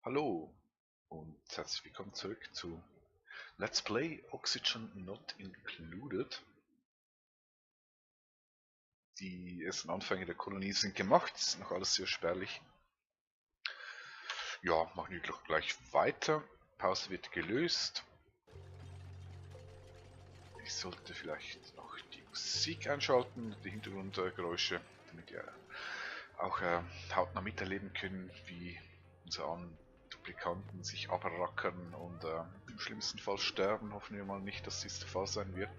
Hallo und herzlich willkommen zurück zu Let's Play Oxygen Not Included. Die ersten Anfänge der Kolonie sind gemacht, ist noch alles sehr spärlich. Ja, machen wir gleich weiter. Pause wird gelöst. Ich sollte vielleicht noch die Musik einschalten, die Hintergrundgeräusche, damit ihr auch hautnah miterleben können, wie unsere Duplikanten sich abrackern und im schlimmsten Fall sterben. Hoffen wir mal nicht, dass dies der Fall sein wird.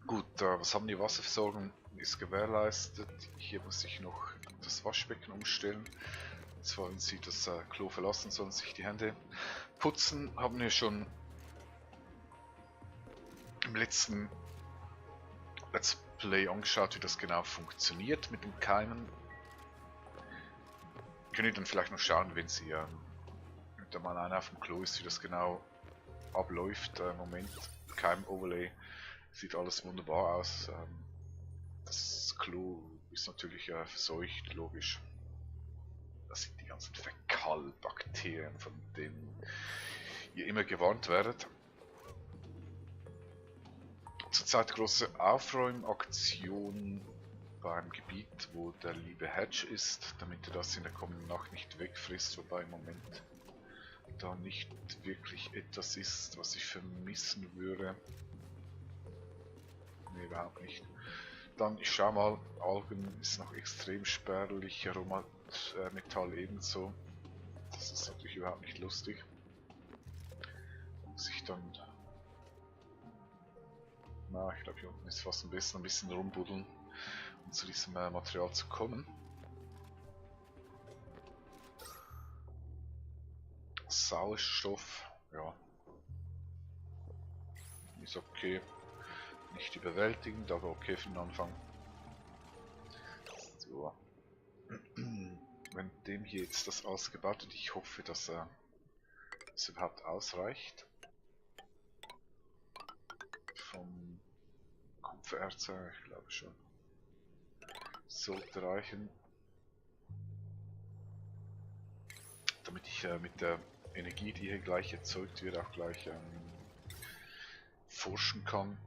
Gut, was haben die Wasserversorgung ist gewährleistet. Hier muss ich noch das Waschbecken umstellen. Zwar, wenn Sie das Klo verlassen, sollen sich die Hände putzen. Haben wir schon im letzten Let's Play angeschaut, wie das genau funktioniert mit den Keimen. Können ihr dann vielleicht noch schauen, wenn Sie mit der Mann einer auf dem Klo ist, wie das genau abläuft. Moment, Keim-Overlay, sieht alles wunderbar aus. Das Klo ist natürlich verseucht, logisch. Das sind die ganzen Fäkalbakterien, von denen ihr immer gewarnt werdet. Zurzeit große Aufräumaktion beim Gebiet, wo der liebe Hedge ist, damit er das in der kommenden Nacht nicht wegfrisst, wobei im Moment da nicht wirklich etwas ist, was ich vermissen würde. Ne, überhaupt nicht. Dann, ich schau mal, Algen ist noch extrem spärlich, Metall ebenso. Das ist natürlich überhaupt nicht lustig. Muss ich dann... Na, ich glaube hier unten ist fast am besten ein bisschen rumbuddeln, um zu diesem Material zu kommen. Sauerstoff, ja. Ist okay. Nicht überwältigend, aber okay für den Anfang. So. Wenn dem hier jetzt das ausgebaut wird, ich hoffe, dass es überhaupt ausreicht. Vom Kupfererz, ich glaube schon. Sollte reichen. Damit ich mit der Energie, die hier gleich erzeugt wird, auch gleich forschen kann.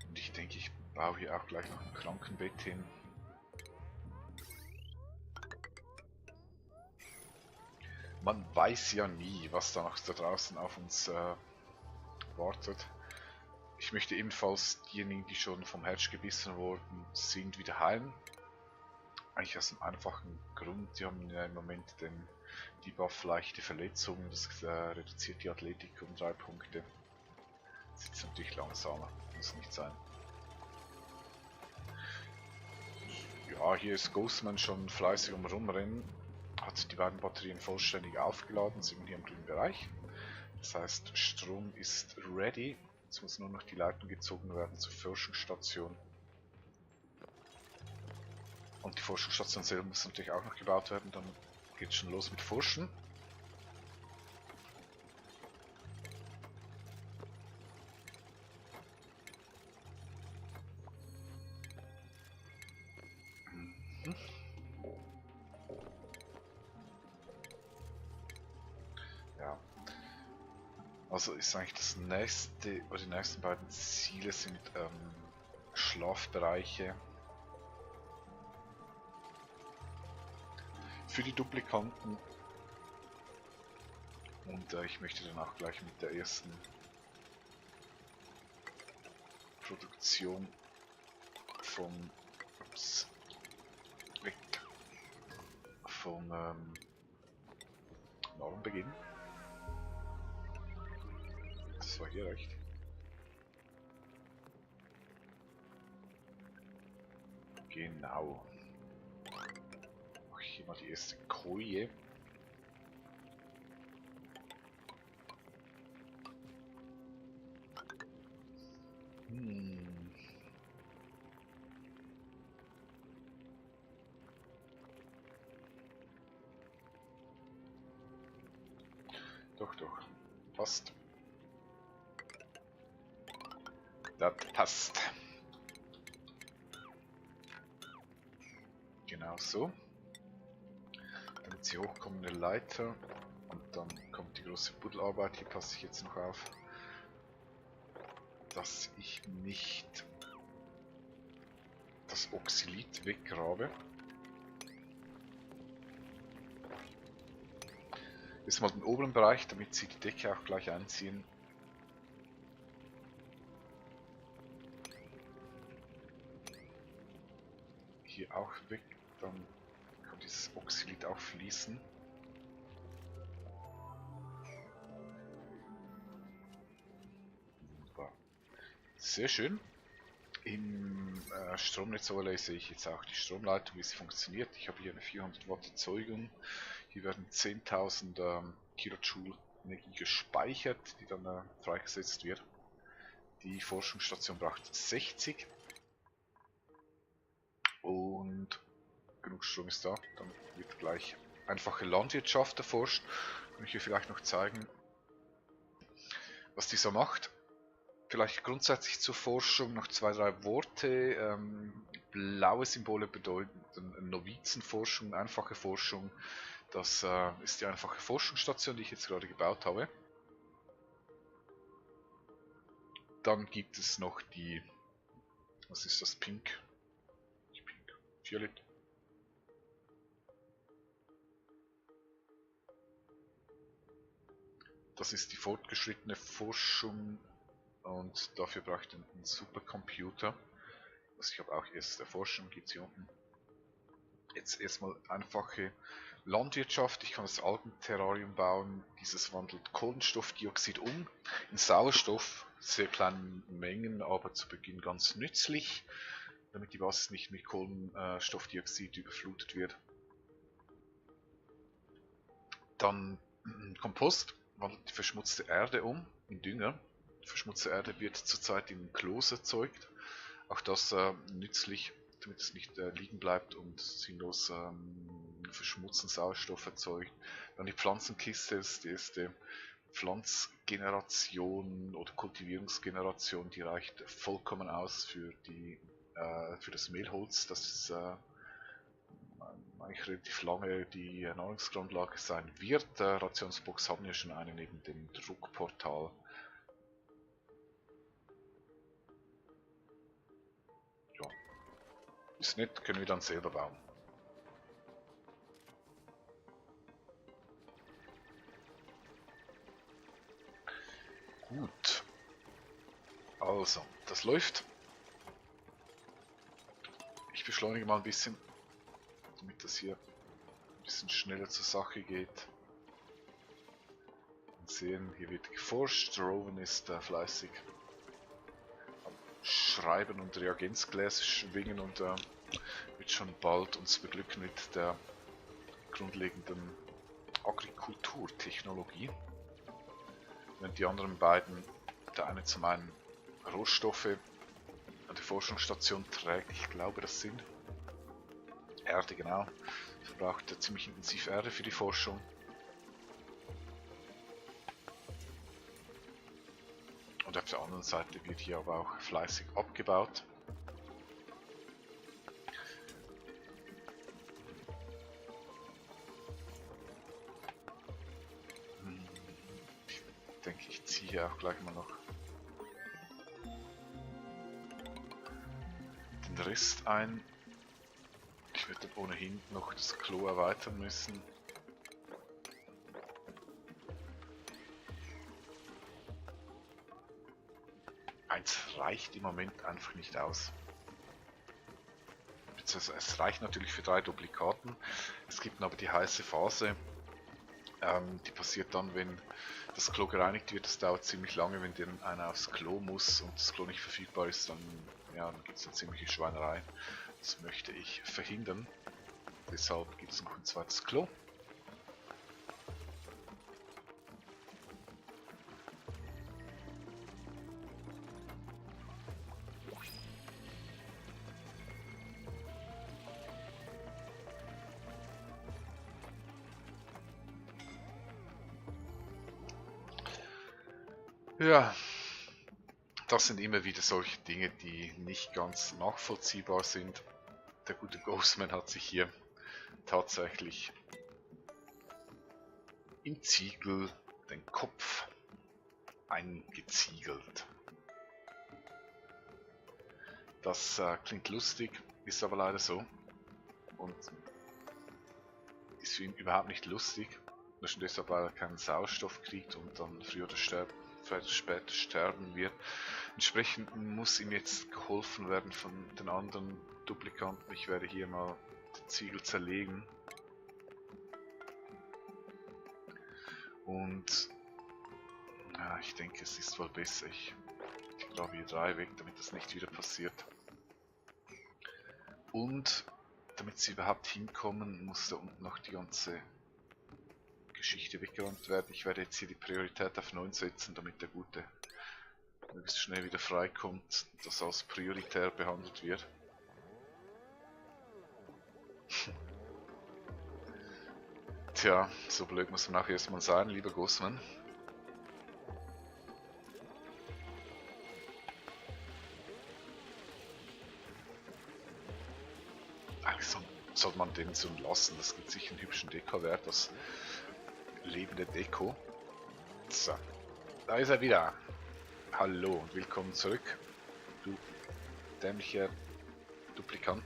Und ich denke, ich baue hier auch gleich noch ein Krankenbett hin. Man weiß ja nie, was da noch da draußen auf uns wartet. Ich möchte ebenfalls diejenigen, die schon vom Hedge gebissen wurden, sind, wieder heilen. Eigentlich aus einem einfachen Grund, die haben ja im Moment den Debuff leichte Verletzungen, das reduziert die Athletik um 3 Punkte. Das ist natürlich langsamer, muss nicht sein. Ja, hier ist Ghostman schon fleißig am Rumrennen, hat die beiden Batterien vollständig aufgeladen, sind hier im grünen Bereich. Das heißt, Strom ist ready, jetzt muss nur noch die Leitung gezogen werden zur Forschungsstation. Und die Forschungsstation selber muss natürlich auch noch gebaut werden, dann geht es schon los mit Forschen. Ja. Also ist eigentlich das nächste, oder die nächsten beiden Ziele sind Schlafbereiche für die Duplikanten. Und ich möchte dann auch gleich mit der ersten Produktion vom Norm beginnen. Das war hier recht. Genau. Mache ich hier mal die erste Koje. Doch, doch. Passt. Das passt. Genau so. Damit sie hochkommen, eine Leiter. Und dann kommt die große Buddelarbeit. Hier passe ich jetzt noch auf, dass ich nicht das Oxylit weggrabe. Jetzt mal den oberen Bereich, damit sie die Decke auch gleich einziehen. Hier auch weg, dann kann dieses Oxylit auch fließen. Wunderbar. Sehr schön. Im Stromnetz-Overlay sehe ich jetzt auch die Stromleitung, wie sie funktioniert. Ich habe hier eine 400 Watt Erzeugung. Hier werden 10.000 Kilojoule Energie gespeichert, die dann freigesetzt wird. Die Forschungsstation braucht 60. Und genug Strom ist da. Dann wird gleich einfache Landwirtschaft erforscht. Kann ich hier vielleicht noch zeigen, was die so macht. Vielleicht grundsätzlich zur Forschung noch 2, 3 Worte. Blaue Symbole bedeuten Novizenforschung, einfache Forschung. Das ist die einfache Forschungsstation, die ich jetzt gerade gebaut habe. Dann gibt es noch die, was ist das, Pink? Pink, Violett. Das ist die fortgeschrittene Forschung. Und dafür brauche ich einen Supercomputer. Also ich habe auch erst Forschung, gibt es hier unten. Jetzt erstmal einfache Landwirtschaft. Ich kann das Algenterrarium bauen. Dieses wandelt Kohlenstoffdioxid um in Sauerstoff. Sehr kleinen Mengen, aber zu Beginn ganz nützlich, damit die Basis nicht mit Kohlenstoffdioxid überflutet wird. Dann Kompost wandelt die verschmutzte Erde um in Dünger. Verschmutzte Erde wird zurzeit in Klos erzeugt. Auch das nützlich, damit es nicht liegen bleibt und sinnlos verschmutzen, Sauerstoff erzeugt. Dann die Pflanzenkiste ist die erste Pflanzgeneration oder Kultivierungsgeneration, die reicht vollkommen aus für das Mehlholz. Das ist eigentlich relativ lange die Nahrungsgrundlage sein wird. Rationsbox haben wir schon eine neben dem Druckportal. Ja. Ist nett, können wir dann selber bauen. Gut. Also, das läuft. Ich beschleunige mal ein bisschen, damit das hier ein bisschen schneller zur Sache geht. Und sehen, hier wird geforscht. Rowan ist fleißig am Schreiben und Reagenzgläser schwingen und wird schon bald uns beglücken mit der grundlegenden Agrikulturtechnologie. Während die anderen beiden, der eine zum einen Rohstoffe an die Forschungsstation trägt, ich glaube das sind Erde, genau, verbraucht ziemlich intensiv Erde für die Forschung. Und auf der anderen Seite wird hier aber auch fleißig abgebaut. Ich denke, ich ziehe hier auch gleich mal noch den Rest ein. Ich werde ohnehin noch das Klo erweitern müssen. Eins reicht im Moment einfach nicht aus. Es reicht natürlich für 3 Duplikaten. Es gibt aber die heiße Phase. Die passiert dann, wenn das Klo gereinigt wird. Das dauert ziemlich lange, wenn dann einer aufs Klo muss und das Klo nicht verfügbar ist, dann gibt es eine ziemliche Schweinerei. Das möchte ich verhindern. Deshalb gibt es noch ein zweites Klo. Ja, das sind immer wieder solche Dinge, die nicht ganz nachvollziehbar sind. Der gute Ghostman hat sich hier tatsächlich im Ziegel den Kopf eingeziegelt. Das klingt lustig, ist aber leider so und ist für ihn überhaupt nicht lustig. Nur schon deshalb, weil er keinen Sauerstoff kriegt und dann früher oder später sterben wird. Entsprechend muss ihm jetzt geholfen werden von den anderen Duplikanten. Ich werde hier mal den Ziegel zerlegen. Und ja, ich denke, es ist wohl besser. Ich glaube hier 3 weg, damit das nicht wieder passiert. Und damit sie überhaupt hinkommen, muss da unten noch die ganze Geschichte weggeräumt werden. Ich werde jetzt hier die Priorität auf 9 setzen, damit der Gute möglichst schnell wieder freikommt, das als prioritär behandelt wird. Tja, so blöd muss man auch erstmal sein, lieber Ghostman. Eigentlich sollte man den so lassen, das gibt sicher einen hübschen Dekowert, das lebende Deko. So, da ist er wieder. Hallo und willkommen zurück, du dämlicher Duplikant.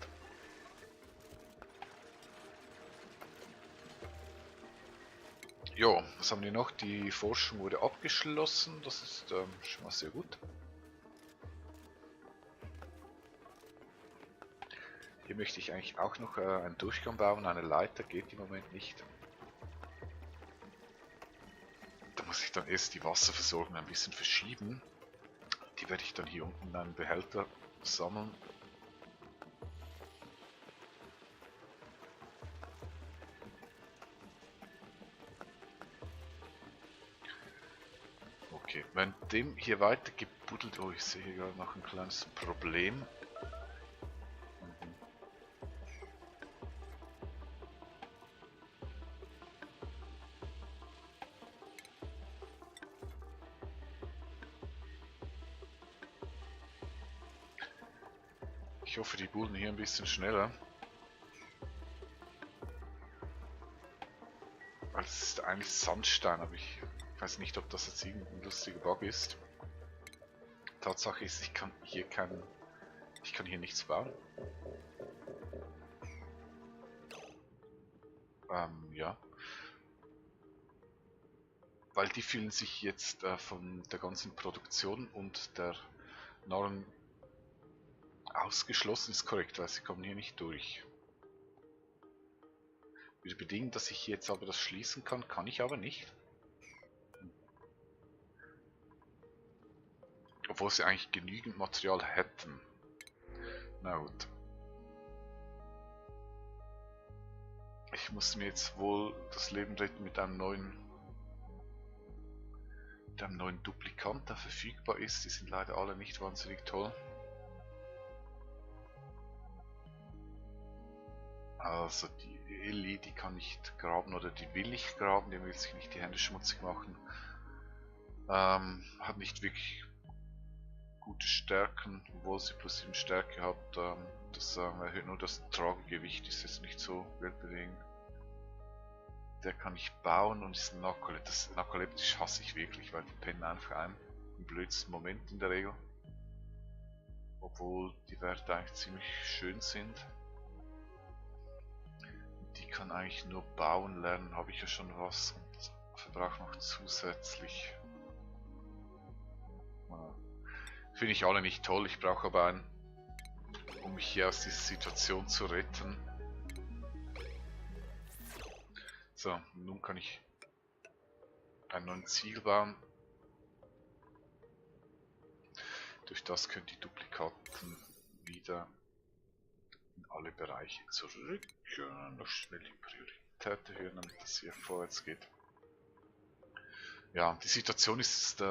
Jo, was haben wir noch? Die Forschung wurde abgeschlossen, das ist schon mal sehr gut. Hier möchte ich eigentlich auch noch einen Durchgang bauen, eine Leiter geht im Moment nicht. Da muss ich dann erst die Wasserversorgung ein bisschen verschieben. Die werde ich dann hier unten in einen Behälter sammeln. Okay, wenn dem hier weiter gebuddelt... Oh, ich sehe hier gerade noch ein kleines Problem. Ich hoffe, die buddeln hier ein bisschen schneller. Weil es ist eigentlich Sandstein, aber ich weiß nicht, ob das jetzt irgendein lustiger Bug ist. Tatsache ist, ich kann hier nichts bauen. Ja. Weil die fühlen sich jetzt von der ganzen Produktion und der Narren ausgeschlossen, ist korrekt, weil sie kommen hier nicht durch. Würde bedingen, dass ich hier jetzt aber das schließen kann, kann ich aber nicht. Obwohl sie eigentlich genügend Material hätten. Na gut. Ich muss mir jetzt wohl das Leben retten mit einem neuen Duplikant, der verfügbar ist. Die sind leider alle nicht wahnsinnig toll. Also die Ellie, die kann nicht graben oder die will nicht graben, die will sich nicht die Hände schmutzig machen. Hat nicht wirklich gute Stärken, obwohl sie +7 Stärke hat. Das erhöht nur das Tragegewicht, ist jetzt nicht so weltbewegend. Der kann nicht bauen und ist ein Narkoleptisch. Das Narkoleptisch hasse ich wirklich, weil die pennen einfach ein. Im blödsten Moment in der Regel. Obwohl die Werte eigentlich ziemlich schön sind. Die kann eigentlich nur bauen lernen, habe ich ja schon was und verbraucht noch zusätzlich. Finde ich alle nicht toll, ich brauche aber einen, um mich hier aus dieser Situation zu retten. So, nun kann ich einen neuen Ziegel bauen. Durch das können die Duplikaten wieder in alle Bereiche zurück. Noch schnell die Priorität erhöhen, damit das hier vorwärts geht. Ja, die Situation ist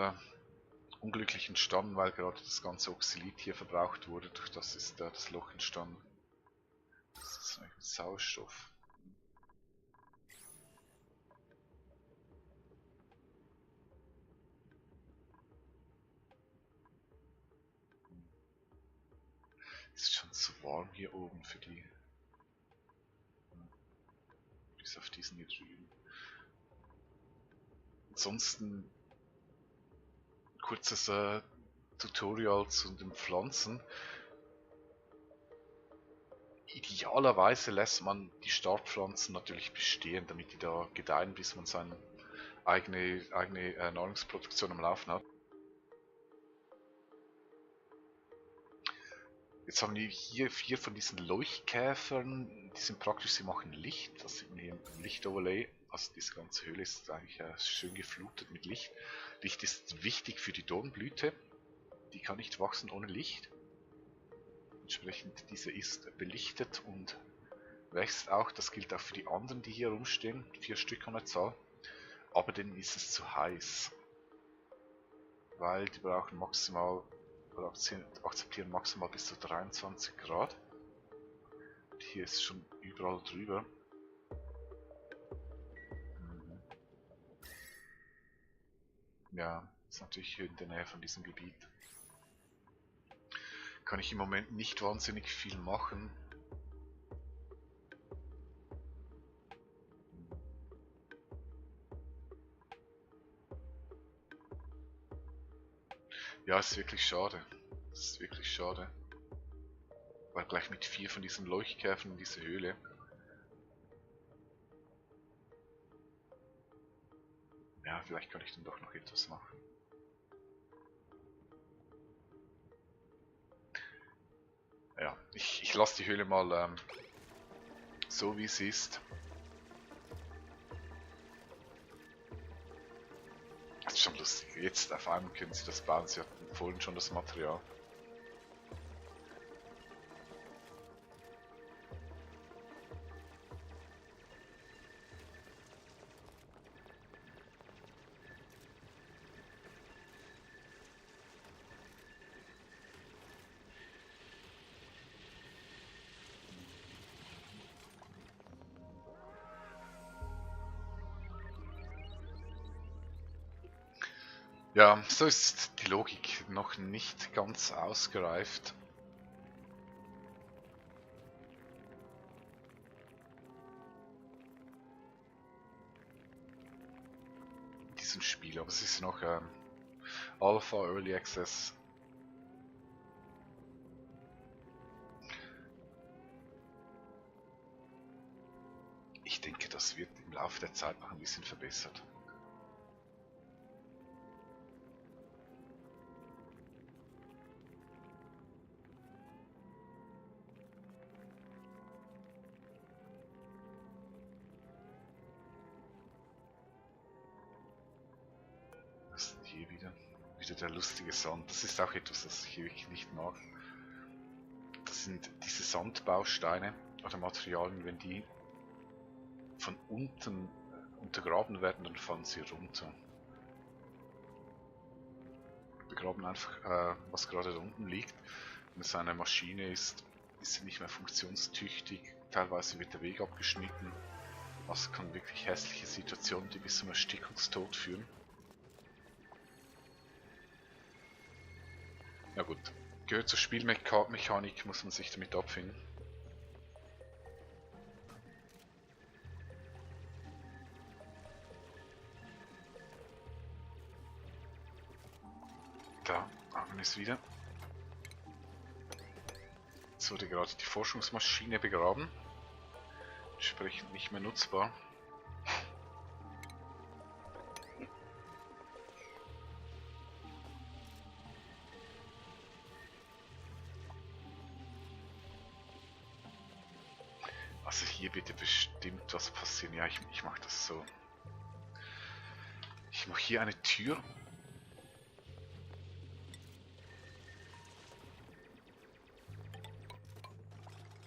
unglücklich entstanden, weil gerade das ganze Oxalit hier verbraucht wurde. Durch das ist das Loch entstanden. Das ist eigentlich mit Sauerstoff. Ist schon zu warm hier oben für die. Bis auf diesen hier drüben. Ansonsten kurzes Tutorial zu den Pflanzen. Idealerweise lässt man die Startpflanzen natürlich bestehen, damit die da gedeihen, bis man seine eigene Nahrungsproduktion am Laufen hat. Jetzt haben wir hier 4 von diesen Leuchtkäfern, die sind praktisch, sie machen Licht, das sieht man hier im Lichtoverlay, also diese ganze Höhle ist eigentlich schön geflutet mit Licht. Licht ist wichtig für die Dornblüte, die kann nicht wachsen ohne Licht. Entsprechend diese ist belichtet und wächst auch, das gilt auch für die anderen, die hier rumstehen, 4 Stück an der Zahl, aber denen ist es zu heiß, weil die brauchen maximal, oder akzeptieren maximal bis zu 23 Grad. Und hier ist schon überall drüber. Ja, ist natürlich hier in der Nähe von diesem Gebiet. Kann ich im Moment nicht wahnsinnig viel machen. Ja, ist wirklich schade. Das ist wirklich schade. Weil gleich mit 4 von diesen Leuchtkäfern in diese Höhle. Ja, vielleicht kann ich dann doch noch etwas machen. Ja, ich lasse die Höhle mal so wie sie ist. Das ist schon lustig. Jetzt auf einmal können sie das bauen. Sie hatten vorhin schon das Material. Ja, so ist die Logik noch nicht ganz ausgereift. In diesem Spiel, aber es ist noch Alpha Early Access. Ich denke, das wird im Laufe der Zeit noch ein bisschen verbessert. Was ist denn hier wieder? Wieder der lustige Sand. Das ist auch etwas, das ich hier wirklich nicht mag. Das sind diese Sandbausteine oder Materialien, wenn die von unten untergraben werden, dann fallen sie runter. Wir graben einfach, was gerade da unten liegt. Wenn es eine Maschine ist, ist sie nicht mehr funktionstüchtig. Teilweise wird der Weg abgeschnitten. Das kann wirklich hässliche Situationen, die bis zum Erstickungstod führen. Ja gut, gehört zur Spielmechanik, muss man sich damit abfinden. Da haben wir es wieder. Jetzt wurde gerade die Forschungsmaschine begraben. Entsprechend nicht mehr nutzbar. Also hier wird ja bestimmt was passieren. Ja, ich mache das so. Ich mache hier eine Tür.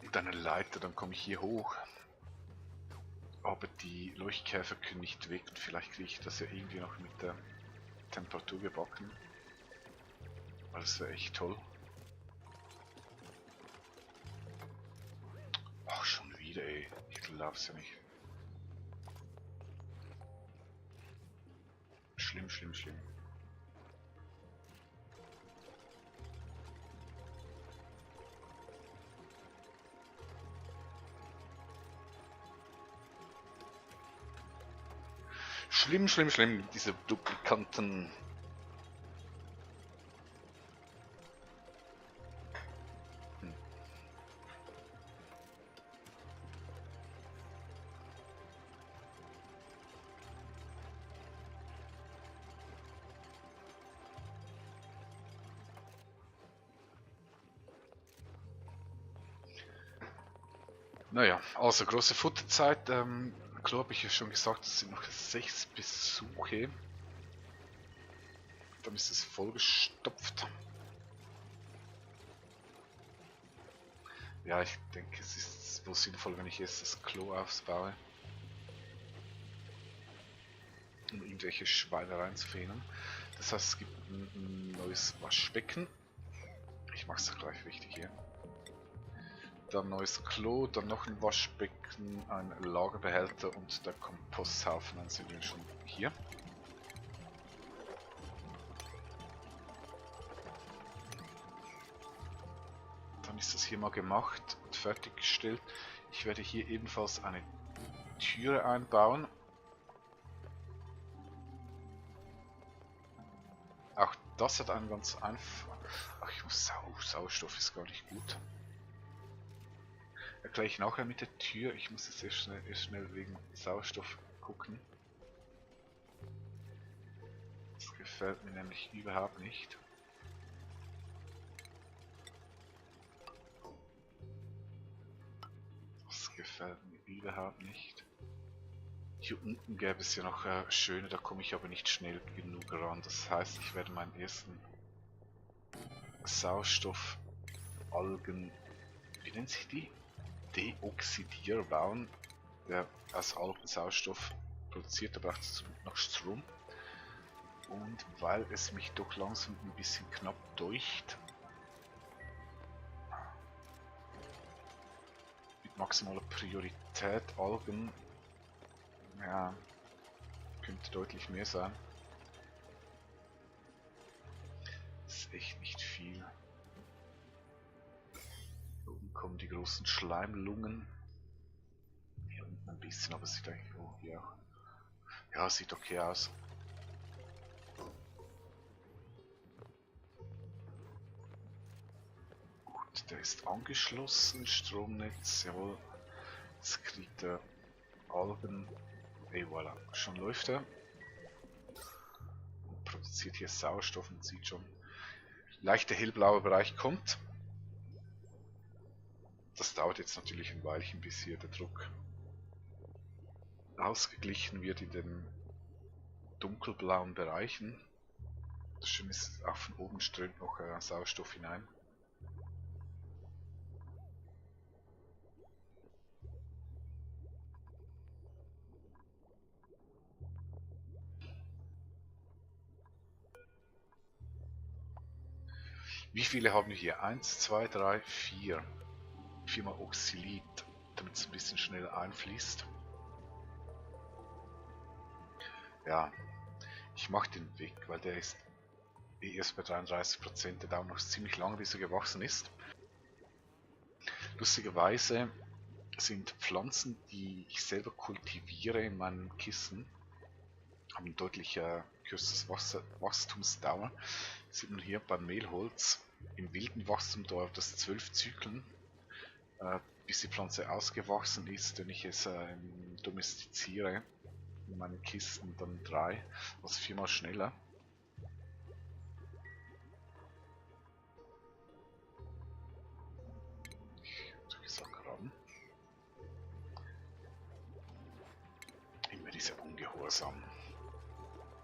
Und eine Leiter, dann komme ich hier hoch. Aber die Leuchtkäfer können nicht weg und vielleicht kriege ich das ja irgendwie noch mit der Temperatur gebacken. Das wäre echt toll. Ach, schon wieder, ey. Ich glaub's ja nicht. Schlimm, schlimm, schlimm. Schlimm, schlimm, schlimm, diese Duplikanten. Hm. Naja, also große Futterzeit. Klo habe ich ja schon gesagt, es sind noch 6 Besuche. Dann ist es vollgestopft. Ja, ich denke, es ist wohl sinnvoll, wenn ich jetzt das Klo ausbaue, um irgendwelche Schweine reinzufähnen. Das heißt, es gibt ein neues Waschbecken. Ich mache es gleich richtig hier. Dann neues Klo, dann noch ein Waschbecken, ein Lagerbehälter und der Komposthaufen. Dann sind wir schon hier. Dann ist das hier mal gemacht und fertiggestellt. Ich werde hier ebenfalls eine Türe einbauen. Auch das hat einen ganz einfach. Ach, ich muss Sauerstoff ist gar nicht gut. Erkläre ich nachher mit der Tür. Ich muss jetzt erst schnell wegen Sauerstoff gucken. Das gefällt mir nämlich überhaupt nicht. Das gefällt mir überhaupt nicht. Hier unten gäbe es ja noch schöne, da komme ich aber nicht schnell genug ran. Das heißt, ich werde meinen ersten Sauerstoffalgen, wie nennt sich die? Deoxidierer bauen, der aus Algen Sauerstoff produziert, da braucht es noch Strom. Und weil es mich doch langsam ein bisschen knapp deucht, mit maximaler Priorität Algen, ja, könnte deutlich mehr sein. Das ist echt nicht viel. Hier oben kommen die großen Schleimlungen. Hier unten ein bisschen, aber es sieht eigentlich, oh, hier auch. Ja, sieht okay aus. Gut, der ist angeschlossen, Stromnetz, jawohl. Jetzt kriegt er Algen. Et voilà, schon läuft er. Und produziert hier Sauerstoff und sieht schon, leichter hellblauer Bereich kommt. Das dauert jetzt natürlich ein Weilchen, bis hier der Druck ausgeglichen wird in den dunkelblauen Bereichen. Das Schöne ist, auch von oben strömt noch Sauerstoff hinein. Wie viele haben wir hier? 1, 2, 3, 4. 4 mal Oxalit, damit es ein bisschen schneller einfließt. Ja, ich mache den weg, weil der ist erst bei 33%, der dauert noch ziemlich lange, bis er gewachsen ist. Lustigerweise sind Pflanzen, die ich selber kultiviere in meinen Kissen, haben deutlich kürzeres Wachstumsdauer. Sieht man hier beim Mehlholz. Im wilden Wachstum dauert das 12 Zyklen, bis die Pflanze ausgewachsen ist. Wenn ich es domestiziere in meinen Kisten, dann 3, also 4-mal schneller. Immer diese ungehorsamen,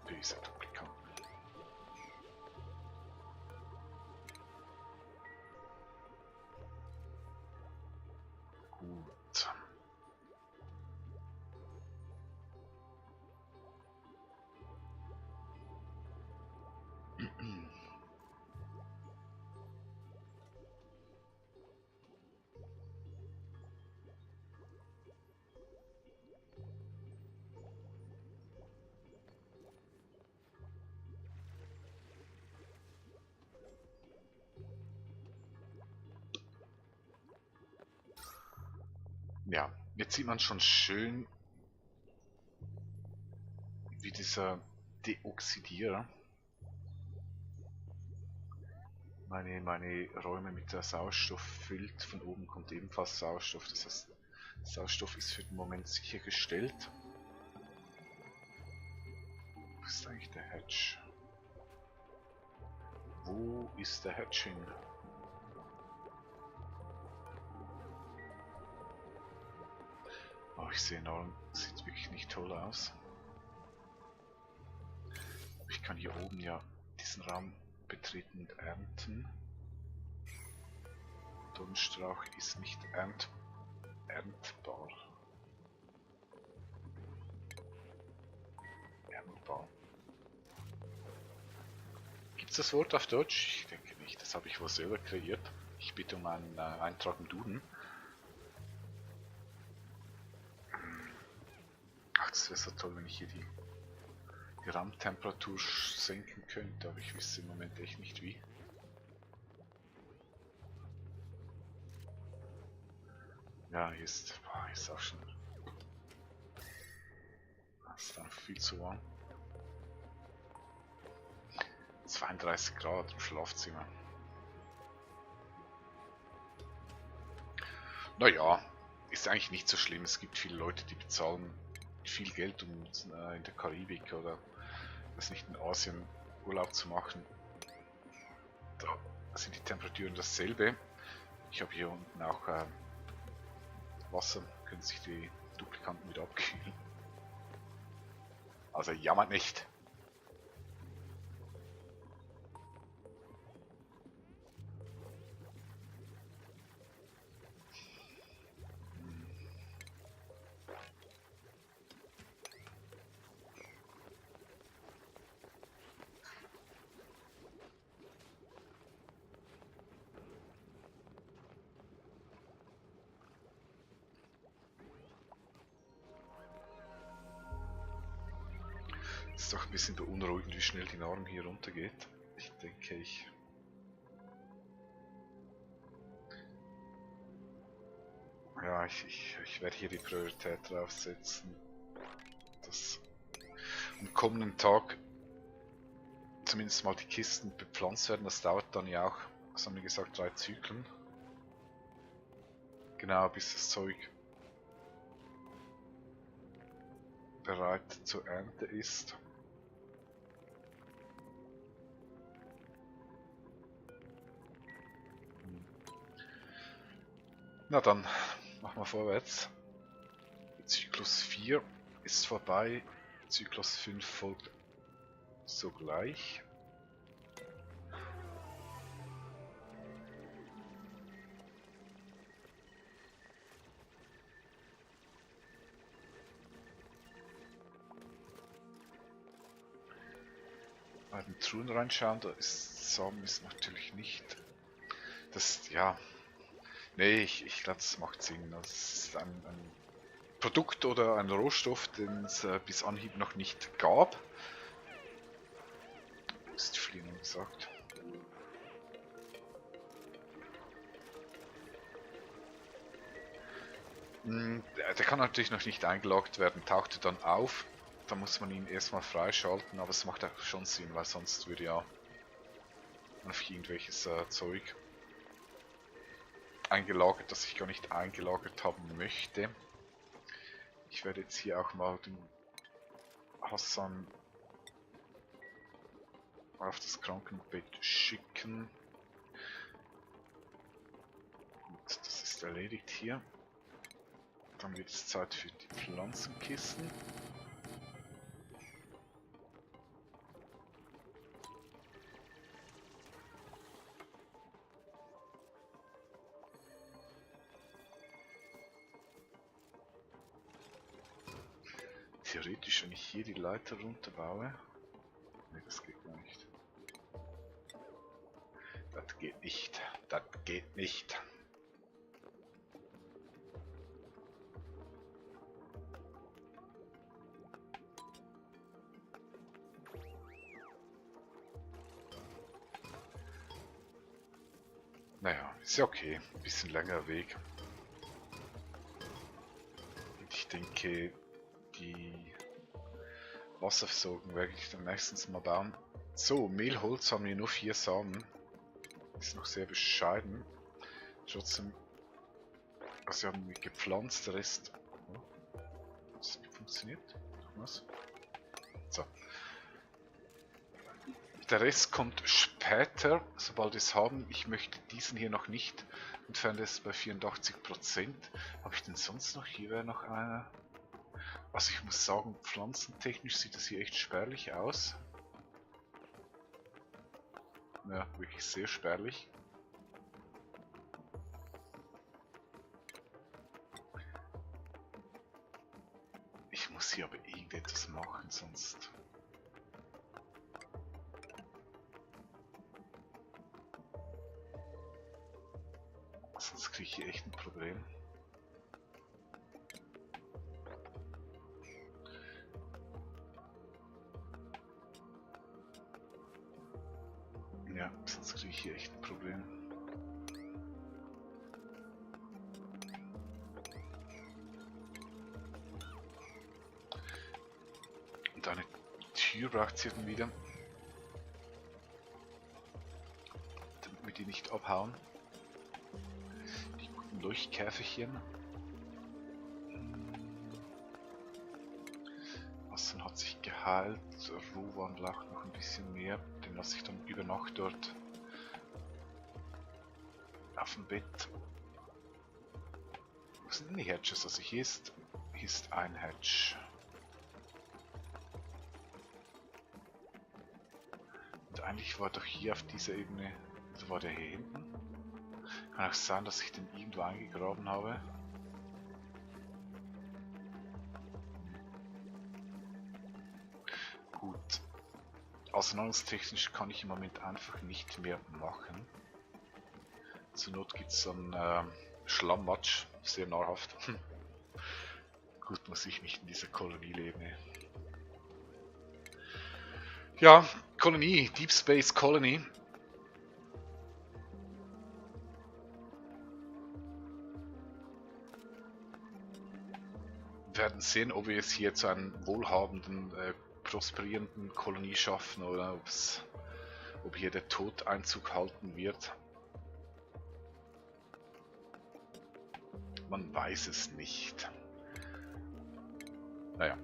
böse Duplikanten. Gut. Ja, jetzt sieht man schon schön, wie dieser Deoxidierer meine Räume mit der Sauerstoff füllt. Von oben kommt ebenfalls Sauerstoff, das heißt, Sauerstoff ist für den Moment sichergestellt. Wo ist eigentlich der Hatch? Wo ist der Hatch hin? Oh, ich sehe enorm, sieht wirklich nicht toll aus. Aber ich kann hier oben ja diesen Raum betreten und ernten. Dornstrauch ist nicht erntbar. Erntbar. Gibt es das Wort auf Deutsch? Ich denke nicht, das habe ich wohl selber kreiert. Ich bitte um einen Eintrag im Duden. Ach, das wäre so toll, wenn ich hier die Raumtemperatur senken könnte, aber ich wüsste im Moment echt nicht wie. Ja, hier ist auch schon. Das ist dann viel zu warm. 32 Grad im Schlafzimmer. Naja, ist eigentlich nicht so schlimm. Es gibt viele Leute, die bezahlen viel Geld, um in der Karibik oder das nicht in Asien Urlaub zu machen. Da sind die Temperaturen dasselbe. Ich habe hier unten auch Wasser, können sich die Duplikanten wieder abkühlen. Also jammert nicht. Ist doch ein bisschen beunruhigend, wie schnell die Nahrung hier runtergeht. Ich denke, ich werde hier die Priorität draufsetzen, dass am kommenden Tag zumindest mal die Kisten bepflanzt werden. Das dauert dann ja auch, was haben wir gesagt, 3 Zyklen. Genau, bis das Zeug bereit zur Ernte ist. Na dann, machen wir vorwärts. Zyklus 4 ist vorbei, Zyklus 5 folgt sogleich. Bei den Truhen reinschauen, da ist Samen ist natürlich nicht. Das, ja. Nee, ich glaube, das macht Sinn. Das ist ein Produkt oder ein Rohstoff, den es bis Anhieb noch nicht gab. Ist die Fliehung gesagt. Der kann natürlich noch nicht eingeloggt werden, tauchte dann auf. Da muss man ihn erstmal freischalten, aber es macht auch schon Sinn, weil sonst würde ja auf irgendwelches Zeug eingelagert, das ich gar nicht eingelagert haben möchte. Ich werde jetzt hier auch mal den Hassan auf das Krankenbett schicken. Gut, das ist erledigt hier. Dann wird es Zeit für die Pflanzenkisten. Theoretisch, wenn ich hier die Leiter runterbaue. Ne, das geht gar nicht. Das geht nicht. Das geht nicht. Naja, ist ja okay. Ein bisschen längerer Weg. Und ich denke, die Wasserversorgung werde ich dann nächstens mal bauen. So, Mehlholz haben wir nur 4 Samen. Ist noch sehr bescheiden. Trotzdem, also wir haben gepflanzt, der Rest... Oh, hat das nicht funktioniert? Was? So. Der Rest kommt später, sobald wir es haben. Ich möchte diesen hier noch nicht entfernen, das ist bei 84%. Habe ich denn sonst noch? Hier wäre noch einer. Also ich muss sagen, pflanzentechnisch sieht das hier echt spärlich aus. Ja, wirklich sehr spärlich. Ich muss hier aber irgendetwas machen, sonst... Sonst kriege ich hier echt ein Problem. Ja, sonst kriege ich hier echt ein Problem. Und eine Tür braucht es hier dann wieder. Damit wir die nicht abhauen. Die guten Leuchtkäferchen. Wasser hat sich geheilt. Rohwandel auch noch ein bisschen mehr. Den lasse ich dann über Nacht dort auf dem Bett. Wo sind denn die Hedges? Also hier ist ein Hedge. Und eigentlich war doch hier auf dieser Ebene, also war der hier hinten. Kann auch sein, dass ich den irgendwo eingegraben habe. Gut. Auseinanderungstechnisch kann ich im Moment einfach nicht mehr machen. Zur Not gibt es so einen Schlammmatsch, sehr nahrhaft. Gut, muss ich nicht in dieser Kolonie leben. Ja, Kolonie, Deep Space Colony. Wir werden sehen, ob wir es hier zu einem wohlhabenden, prosperierenden Kolonie schaffen oder ob hier der Tod Einzug halten wird. Man weiß es nicht. Naja.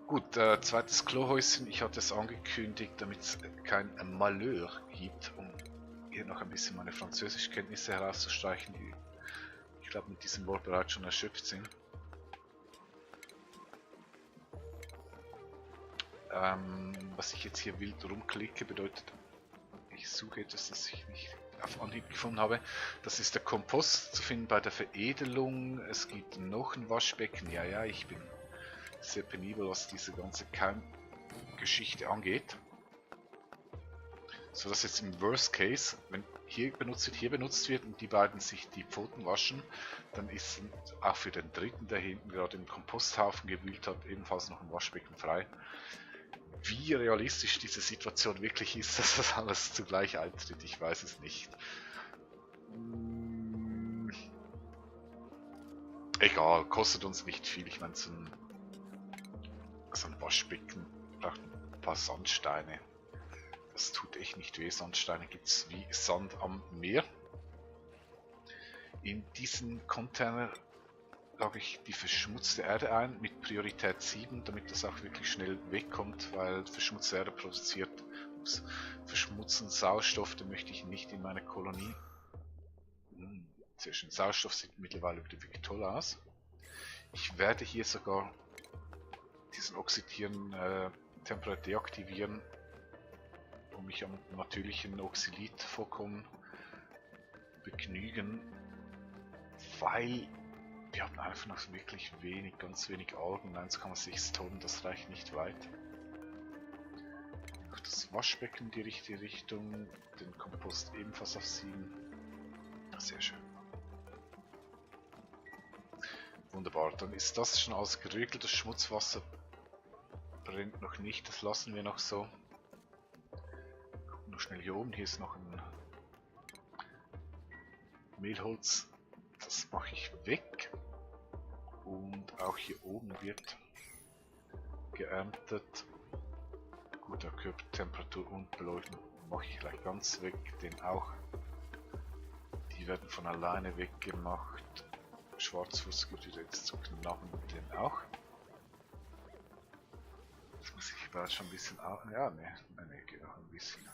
Gut, zweites Klohäuschen. Ich hatte es angekündigt, damit es kein Malheur gibt, um hier noch ein bisschen meine Französischkenntnisse herauszustreichen, die ich glaube mit diesem Wort bereits schon erschöpft sind. Was ich jetzt hier wild rumklicke, bedeutet, ich suche etwas, das ich nicht auf Anhieb gefunden habe. Das ist der Kompost zu finden bei der Veredelung. Es gibt noch ein Waschbecken. Ja, ich bin sehr penibel, was diese ganze Keimgeschichte angeht. So dass jetzt im Worst Case, wenn hier benutzt wird und die beiden sich die Pfoten waschen, dann ist auch für den dritten, der hinten gerade im Komposthaufen gewühlt hat, ebenfalls noch ein Waschbecken frei. Wie realistisch diese Situation wirklich ist, dass das alles zugleich eintritt, ich weiß es nicht. Egal, kostet uns nicht viel. Ich meine, so ein Waschbecken braucht ein paar Sandsteine. Das tut echt nicht weh. Sandsteine gibt es wie Sand am Meer. In diesen Container lage ich die verschmutzte Erde ein mit Priorität 7, damit das auch wirklich schnell wegkommt, weil verschmutzte Erde produziert verschmutzenden Sauerstoff, den möchte ich nicht in meiner Kolonie. Sehr schön, Sauerstoff sieht mittlerweile wieder wirklich toll aus. Ich werde hier sogar diesen Oxidieren temporär deaktivieren, um mich am natürlichen Oxidvorkommen begnügen, weil wir haben einfach noch wirklich ganz wenig Algen, 1,6 Tonnen, das reicht nicht weit. Auch das Waschbecken in die richtige Richtung, den Kompost ebenfalls auf 7. Sehr schön. Wunderbar, dann ist das schon alles geregelt, das Schmutzwasser brennt noch nicht, das lassen wir noch so. Gucken noch schnell hier oben, hier ist noch ein Mehlholz, das mache ich weg. Und auch hier oben wird geerntet. Guter Körpertemperatur und Beleuchtung mache ich gleich ganz weg, den auch. Die werden von alleine weggemacht. Schwarzfuß geht wieder jetzt zu knappen, den auch. Das muss ich bald schon ein bisschen auch. Ja, ne, geht noch ein bisschen.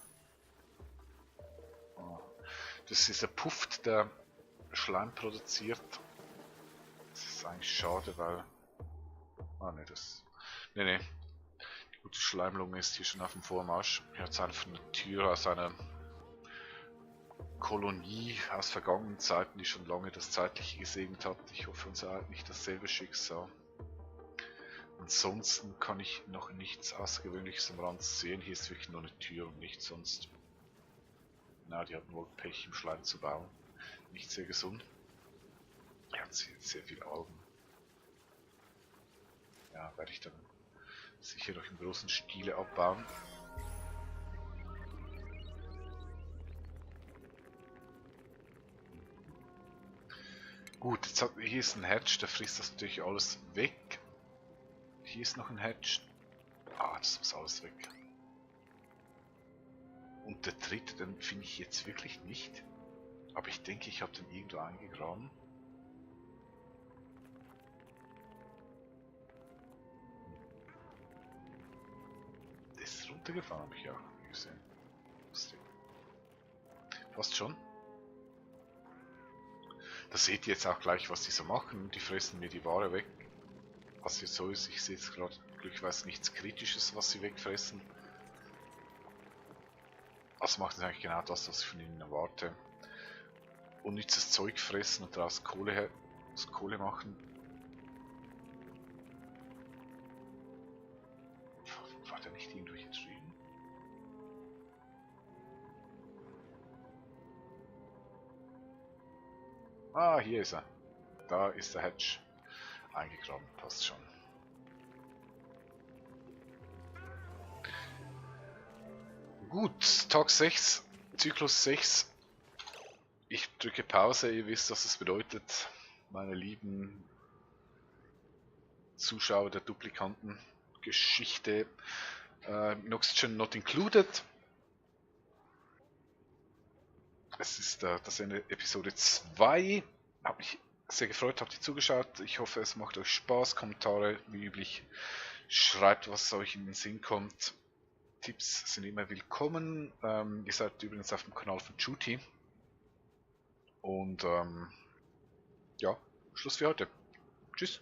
Oh. Das ist ein Puff, der Schleim produziert. Das ist eigentlich schade, weil. Ah ne, das. Ne. Die gute Schleimlunge ist hier schon auf dem Vormarsch. Hier hat es einfach eine Tür aus einer Kolonie aus vergangenen Zeiten, die schon lange das Zeitliche gesegnet hat. Ich hoffe, uns ereilt nicht dasselbe Schicksal. Ansonsten kann ich noch nichts Außergewöhnliches am Rand sehen. Hier ist wirklich nur eine Tür und nichts sonst. Na, die hatten wohl Pech im Schleim zu bauen. Nicht sehr gesund. Er hat sehr viele Augen. Ja, werde ich dann sicher noch im großen Stile abbauen. Gut, hier ist ein Hatch, der frisst das natürlich alles weg. Hier ist noch ein Hatch. Ah, das muss alles weg. Und der dritte, den finde ich jetzt wirklich nicht. Aber ich denke, ich habe den irgendwo eingegraben. Der ist runtergefahren, habe ich auch gesehen. Lustig. Fast schon. Da seht ihr jetzt auch gleich, was die so machen. Die fressen mir die Ware weg. Was jetzt so ist, ich sehe jetzt gerade glücklicherweise nichts Kritisches, was sie wegfressen. Also machen sie eigentlich genau das, was ich von ihnen erwarte. Unnützes Zeug fressen und daraus Kohle machen. War der nicht irgendwo hier drüben? Ah, hier ist er. Da ist der Hatch eingegraben, passt schon. Gut, Tag 6, Zyklus 6. Ich drücke Pause, ihr wisst, was das bedeutet, meine lieben Zuschauer der Duplikanten-Geschichte. Oxygen not included. Es ist das Ende Episode 2. Hab mich sehr gefreut, habt ihr zugeschaut. Ich hoffe, es macht euch Spaß. Kommentare, wie üblich. Schreibt, was euch in den Sinn kommt. Tipps sind immer willkommen. Ihr seid übrigens auf dem Kanal von Juti. Und ja, Schluss für heute. Tschüss.